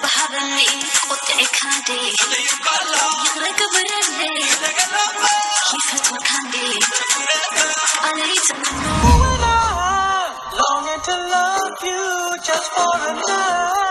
ብሃበኒ ቁጥዒ ካዲ ይቕረ ግበረለይ ይፈትወካ እንዴ ቃለይ ትምኖ Longing to love you just for a night.